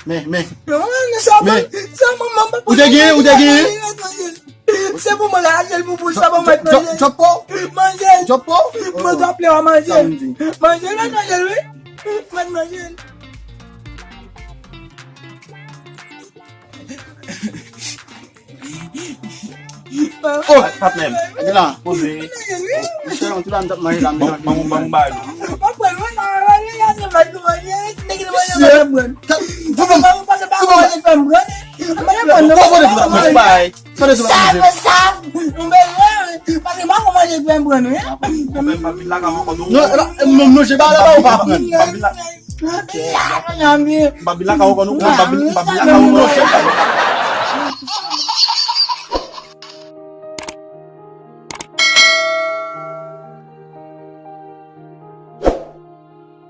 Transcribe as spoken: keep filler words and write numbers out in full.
Men, men. Non, non, sa mwen, sa mwen, mwen pa. Ou te gen, ou te gen. Se pou mwen la, se pou pou sa mwen manje. Chopo. Manje. Chopo. Mwen ta ple manje. Manje la, manje wi. Mwen manje. Oh, patnè m. Gen la. Poze. Mwen se yon ti la m t ap manje la. Ban m ban m bay. Mwen bay. Sa se sa. Mwen bezwen. Paske mwen manje krèm pran nou. Non, non, non, se pa la ou pa pran. Babila ka ou konnen ou pran babila ka ou konnen ou pran.